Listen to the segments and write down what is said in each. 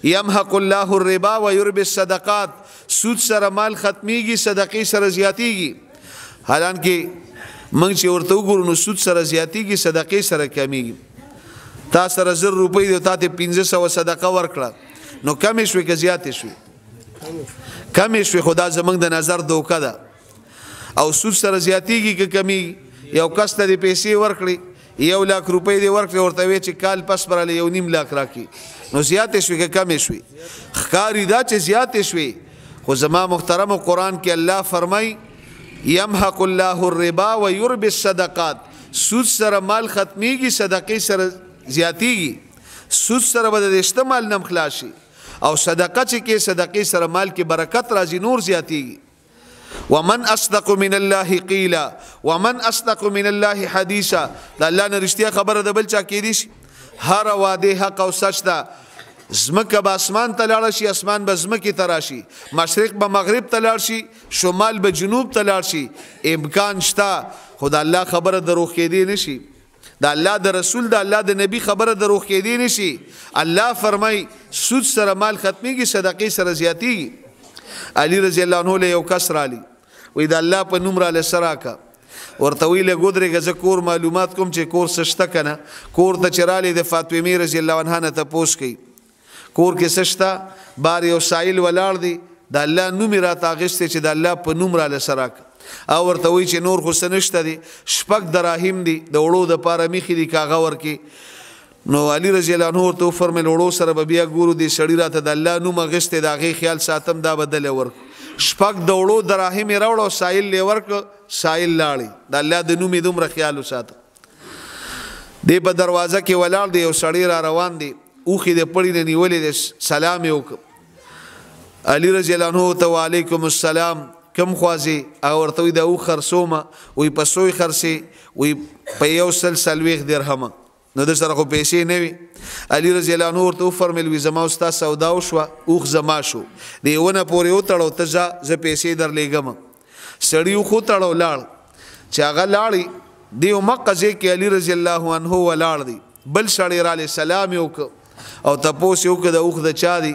يمحق الله الربا ويربي الصدقات، سود سره مال ختميږي، صدقې سره زیاتیږي. حالانکه موږ چې ورته وګورو نو سود سره زیاتیږي، صدقې سره کمیږي. تا سره 1000 روپۍ دی، تا ته 500 صدقه ورکړه، نو کمې شوې که زیاتې شوې؟ کمې شوې. خو دا زموږ د نظر دوکه ده. او سود سره زیاتیږي که کمیږي؟ یو کس ته دې پیسې ورکړې، 1 لاک روپۍ دې ورکړې، ورته وایې چې کال پس به راله 1.5 لاک راکړي، نو زیاتې شوې که کمې شوې؟ ښکاري دا چې زیاتې شوې. خو زما محترم قرآن کې الله فرمایي يمحق الله الربا ويربي الصدقات، سود سره مال ختمیږي، صدقې سره زیاتیږي. سود سره به د شته مال نه هم خلاص شي، او صدقه چې کې صدقې سره مال کې برکت راځي، نور زیاتیږي. ومن اصدق من الله قیلا ومن اصدق من الله حدیثا. د الله نه رښتیا خبره د بل چا کېدی شي؟ هره وعده حق او سچ ده. ځمکه به اسمان ته لاړه شي، اسمان به ځمکې ته راشي، مشرق به مغرب ته لاړ شي، شمال به جنوب ته لاړ شي، امکان شته. خو د الله خبره دروغ کېدی نه شي، د الله د رسول د الله د نبی خبره دروغ کېدی نه شي. الله فرمایي سود سره مال ختمیږي، صدقې سره زیاتیږي. علی رضی الله عنه له یو کس رالی، وایي د الله په نوم راله څه راکړه؟ ورته ویې لږ ودرېږه، زه کور معلومات کوم چې کور څه شته که نه. کور ته چې رالی د فاطمې رضی الله عنها نه تپوس کوي کور کې څه شته؟ بار یو سایل ولاړ دی، د الله نوم یې راته اخیستی چې د الله په نوم راله څه راکړه. او ورته وایي چې نور خو څه نشته دی، 6 دراهم دي، د وړو دپاره میخې دي، که هغه ورکړي. نو علی رضی الله عنه ورته وفرمیل وړو سره به بیا ګورو، دې سړي راته د الله نوم اخیستی، د هغې خیال ساتم، دا به دلی ورکړو. 6 د وړو دراهم یې راوړه او سایل یې ورکړ، سایل لاړی. د الله د نوم یې دومره خیال وساته. دی په دروازه کې ولاړ دی، یو سړی را روان دی، اوښ یې د پړي نه نیولې دی، سلام یې وکړ. علی رضی الله عنه ته وعلیکم السلام، کم خوا ځې؟ هغه ورته وایي دا اوښ خرڅومه. وایي په څو یې خرڅې؟ وایي په 140 درهمه. نو ده سره خو پیسې نه وي. علی رضی الله عنه ورته وفرمیل وي زما او ستا سودا وشوه، اوښ زما شو، دې ونه پورې وتړو، ته ځه زه پیسې درلېږم. سړي اوښ وتړو لاړ. چې هغه لاړی دې همقه ځای کې علی رضی الله عنه ولاړ دی، بل سړی رالی، سلام یې وکړ او تپوس یې وکړ د اوښ د چا دی؟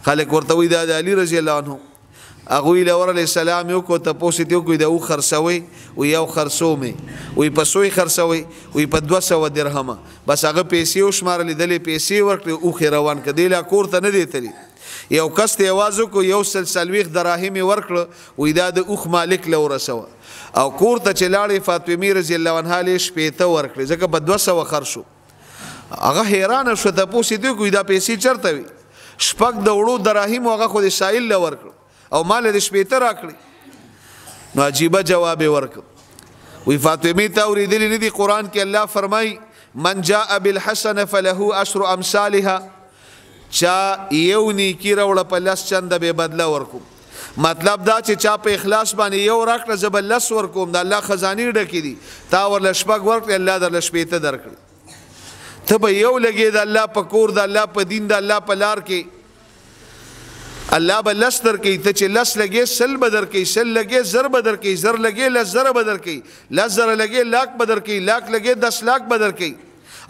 خلک ورته وایي دا د علی رضی الله عنه. هغوی له ورغلې، سلام یې وکړ، تپوس یې ترې وکړ د اوښ خرڅوئ؟ وایي یو خرڅوم یې. وایي په څو یې خرڅوئ؟ وایي په 200 درهمه. بس هغه پیسې وشمارلې، دلې پیسې ورکړې، اوښ یې روان کړ. دی لا کور ته نه دی تللی. یو کس ته یې اواز وکړو، 140 دراهم یې ورکړه، وایي دا د اوښ مالک له ورسوه. او کور ته چې لاړې فاطمې رضی الله عنها له 60 ورکړې، ځکه په 200 خرڅ شو. هغه حیرانه شوه، تپوس یې ترې وکړو دا پیسې چېرته وې؟ 6 د وړو دراهم هغه خو دې سایل له ورکړ او مال دې 60 راکړې. نو عجیبه جواب یې ورکړ. وایي فاطمې ته اورېدلي نه دي قرآن کې الله فرمایي من جاء بالحسنة فله عشر امثالها، چا یو نیکي راوړه په 10 چنده به بدله ورکوم. مطلب دا چې چا په اخلاص باندې یو راکړه زه به 10 ورکوم، د الله خزانې ډکې دي. تا ورله 6 ورکړې، الله درله 60 درکړي. ته به یو لګې د الله په کور، د الله په دین، د الله په لار کې، الله به 10 درکوي. ته چې 10 لګې 100 به درکوي، 100 لګې 1000 به درکوي، 1000 لګې 10,000 به درکوي، 10,000 لګې لاک به درکوي، لاک لګې 10 لاک به درکوي،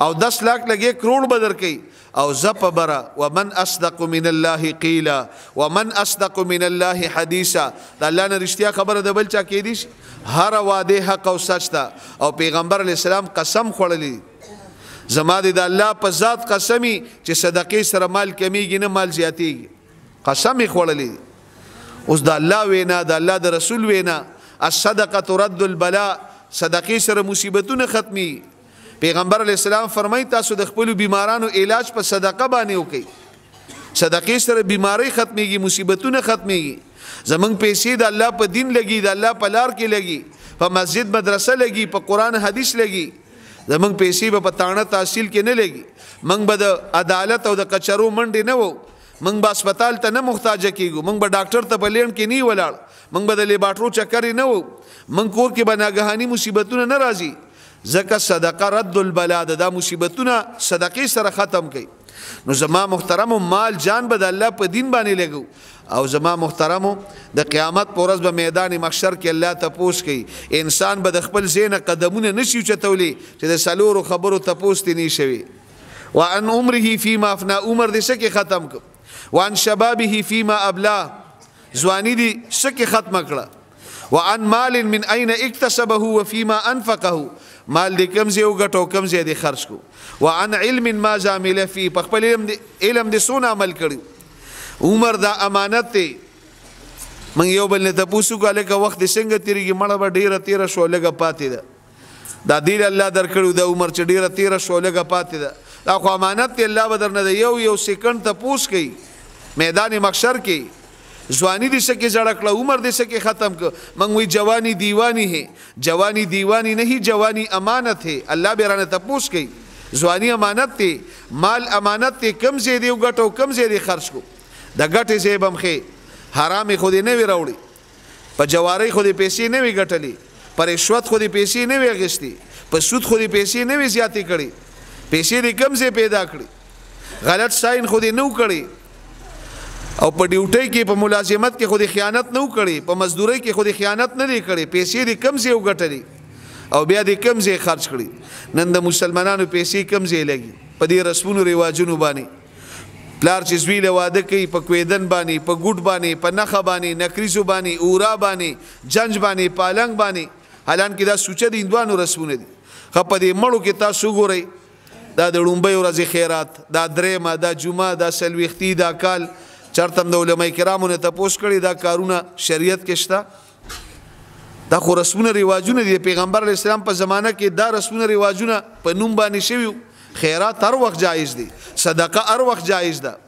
او 10 لاک لګې کروڑ به درکوي. او زه په بره ومن اصدق من الله قیلا ومن اصدق من الله حدیثا. د الله نه رښتیا خبره د بل چا کېدی شي؟ هره وعده حق او سچ ده. او پیغمبر علیه السلام قسم خوړلی، زما دې د الله په ذات قسمي چې صدقې سره مال کمیږي نه مال زیاتیږي. قسم یې خوړلی. اوس د الله وینا، د الله د رسول وینا، الصدقه ترد البلاء، صدقې سره مصیبتونه ختمیږي. پیغمبر علیه السلام فرمایي تاسو د خپلو بیمارانو علاج په صدقه باندې وکئ. صدقې سره بیمارۍ ختمیږي، مصیبتونه ختمیږي. زمونږ پیسې د الله په دین لګي، د الله په لار کې لګي، په مسجد مدرسه لګي، په قرآن حدیث لګي. زمونږ پیسې به په تاڼه تحصیل کې نه لګي. موږ به د عدالت او د کچرو منډې نه وو، موږ به هسپتال ته نه محتاجه کیږو، موږ به ډاکټر ته په لین کې نه ولاړ، موږ به د لیبارټرو چکرې نه وو، موږ کور کې به ناګهاني مصیبتونه نه راځي. ځکه صدقه رد البلا ده، دا مصیبتونه صدقې سره ختم کوي. نو زما محترمو مال جان به د الله په دین باندې لګو. او زما محترمو د قیامت په ورځ به میدان محشر کې الله تپوس کوي. انسان به د خپل ځای نه قدمونه نشي اوچتولی چې د څلورو خبرو تپوس ترې نه شوي. وعن عمره فيما افنا، عمر دې څه کې ختم کړ؟ وان شبابه فيما ابلا، ځواني دي څه کې ختمه کړه. وعن مال من اين اكتسبه وفيما انفقه، مال دې کم ځای وګټو، کم ځای دې خرج کو. وعن علم ما عمل فيه، په خپل علم دې څونه عمل کړی. عمر دا امانت دی. موږ یو بل نه تپوس وکړو، هلکه وخت دې څنګه تېرېږي؟ مړه به ډېره تېره شوه، لږه پاتې ده. دا دې الله درکړو دا عمر چې ډېره تېره شوه، لږه پاتې ده، دا خو امانت دی. الله به درنه د یو یو سیکنډ تپوس کوي میدان محشر کې. ځواني دې څه کې زړه کړه، عمر دې څه کې ختم کړ. موږ وایي جواني دیوانی ہے، جواني دیوانی نه، جواني امانت ہے. الله به رانه تپوس کوي. ځواني امانت دی، مال امانت دی. کم ځای دې وګټو، کم ځای دې خرج کو. د ګټې ځای به هم ښې، حرامې خو دې نه وي راوړي، په جوارۍ خو دې پیسې نه وي ګټلې، په رشوت خو دې پیسې نه وي اخیستې، په سود خو دې پیسې نه وي زیاتې کړې. پیسې دې کم ځای پیدا کړې، غلط ساین خو دې نه کړی، او په ډیوټۍ کې په ملازمت کې خو دې خیانت نه کړی، په مزدورۍ کې خو دې خیانت نه دی کړی. پیسې دې کم ځای وګټلې او بیا دې کم ځای خرج کړي. نن د مسلمانانو پیسې کم ځای لګي په دې رسمونو رواجونو باندې. پلار چې زوی له واده کوي په کویدن باندې، په ګوټ باندې، په نښه باندې، نکریزو باندې، اورا باندې، جنج باندې، پالنګ باندې. حالانکه دا سوچه د هندوانو رسمونه دي. ښه په دې مړو کې تاسو وګورئ، دا د ړومبۍ ورځې خیرات، دا درېیمه، دا جمعه، دا څلوېښتي، دا کال، چېرته هم د علما کرامو نه تپوس کړی دا کارونه شریعت کې شته؟ دا خو رسمونه رواجونه دي. پیغمبر علیه السلام په زمانه کې دا رسمونه رواجونه په نوم باندې شوي. خیرات هر وخت جایز دی، صدقه هر وخت جایز ده،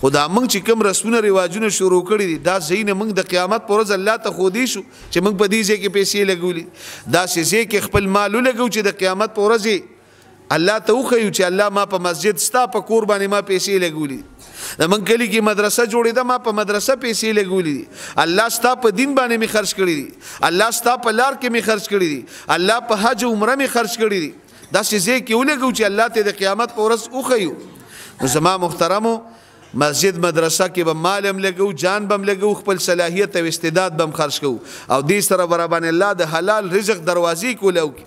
خو دا موږ چې کوم رسمونه رواجونه شروع کړي دي، دا ځایونه موږ د قیامت پر ورځ الله ته ښودی شو چې موږ په دې ځای کې پیسې لګولي. داسې ځای کې خپل مال ولګو چې د قیامت پر ورځ الله ته وښیو چې الله ما په مسجد ستا په کور باندې ما پیسې لګولي، د موږ کلي کې مدرسه جوړېده ما په مدرسه پیسې لګولي دي، الله ستا په دین باندې مې خرج کړي دي، الله ستا په لار کې مې خرج کړي دي، الله په حج او عمره مې خرج کړي دي. داسې ځای کې ولګو چې الله ته د قیامت په ورځ وښیو. نو زما محترمو، مسجد مدرسه کې به مال هم لګو، جان به هم لګو، خپل صلاحیت او استعداد به هم خرج کوو، او دې سره به راباندې الله د حلال رزق دروازې کولاو کړي.